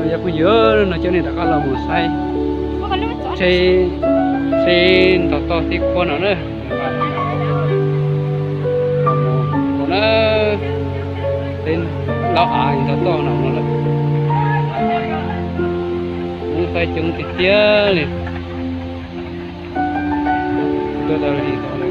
Yog phooj ywg, no coj nej rov qab los mus saib tsheb, tsheb ntog toj tib qhuab no na. Mus na, teb laub av ntog toj no no lawm. Mus saib coob tiag tiag li. Tuaj tau li tau lawm.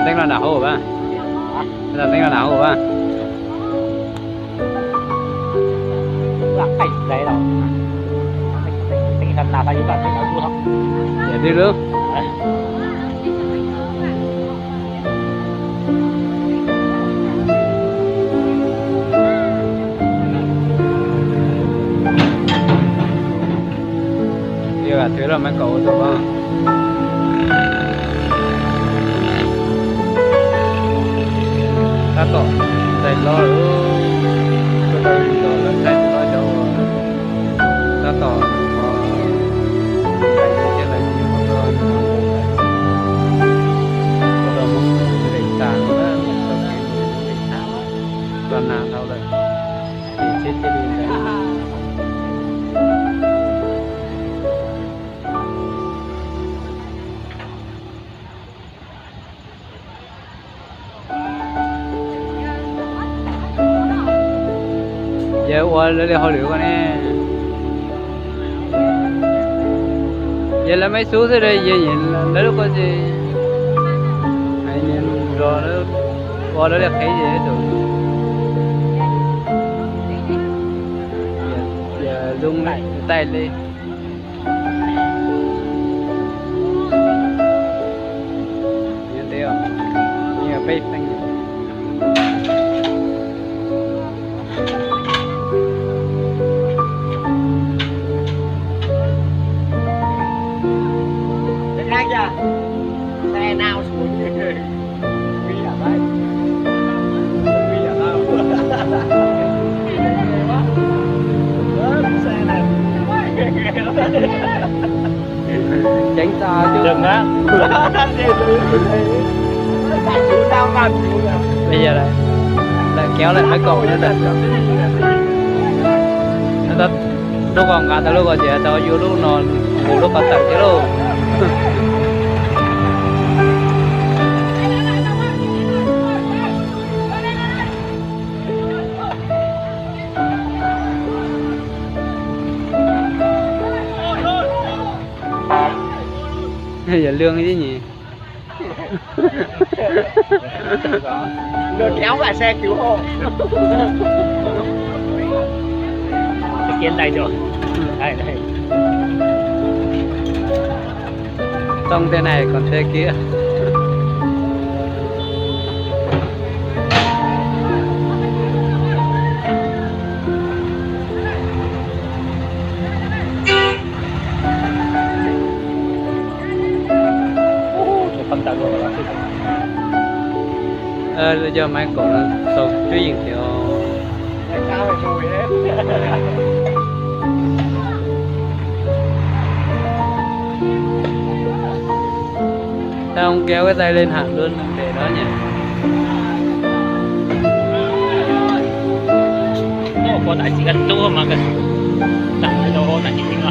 Teeb los nram hauv a, teeb los nram hauv a. Yog thwv los mas kaum tus mas. Tab tom ntxais hlo, tuaj tau li los lawv ntxais hlo cov uas tab tom ntxais thiab lawv nyuam qhuav tuaj, ua rau Hmoob nres tas, txoj kev mus Hmoob nres tas, tso nag dhau lawm, ces tsheb thiaj li ntxais. Yog ua lawv li hauj lwm ko ne, yog lawv meb xub xwb, yog lawv lub ko ces nrog ua lawv li qhev ces tus zoo taij li. Nyob ntev os, nyob peb feeb. Ceev tas. Lawm kéo lawm, qhov kaum nyob ntawm. Lub ko nqa tau lub ko ces tau yuav lub no mus lub ko tawm thiab lauj. Yog lwng ib nyuag. Kéo lại xe cứu hộ. Cái kia đây rồi. Đây, đây. Tông thế này còn thế kia. Yog Maiv Kaum no tau twb yeej tias Tau kev ua tais li hab lub npe no nyam. Ua tais txiv kab tub mas, tam sis tau ua tais txiv no.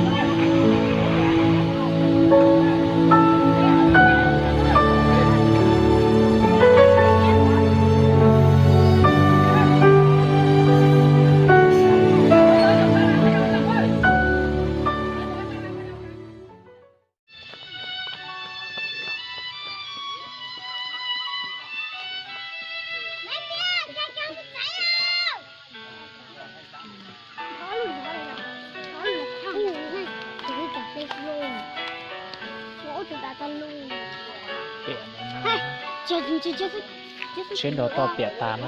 Tsheb nrau toj piam tas na.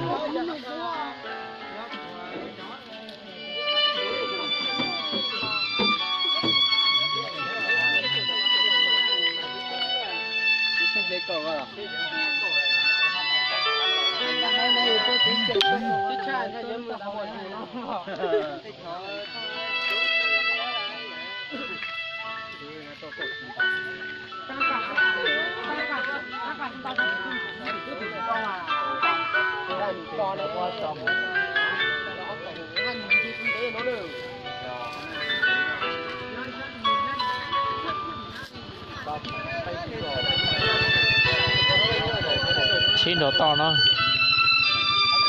Tsheb nrau toj no,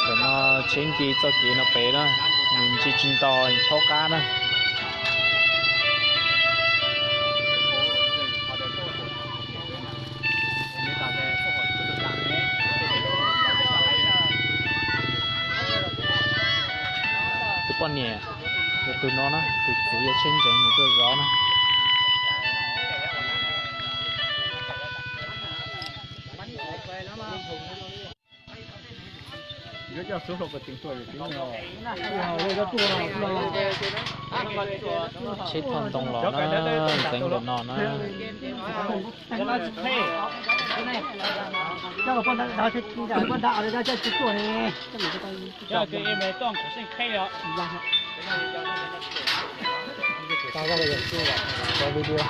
ntawm no tsheb nce txoj kev no pem na, nws nce tsis nto, thaub qab na. Tus poj niam, tus no na, tus txiv yog tsheb ntseev nws tuaj zov na. Tsheb thauj ntoo los na, ntxeev ntawm no na. Tau video.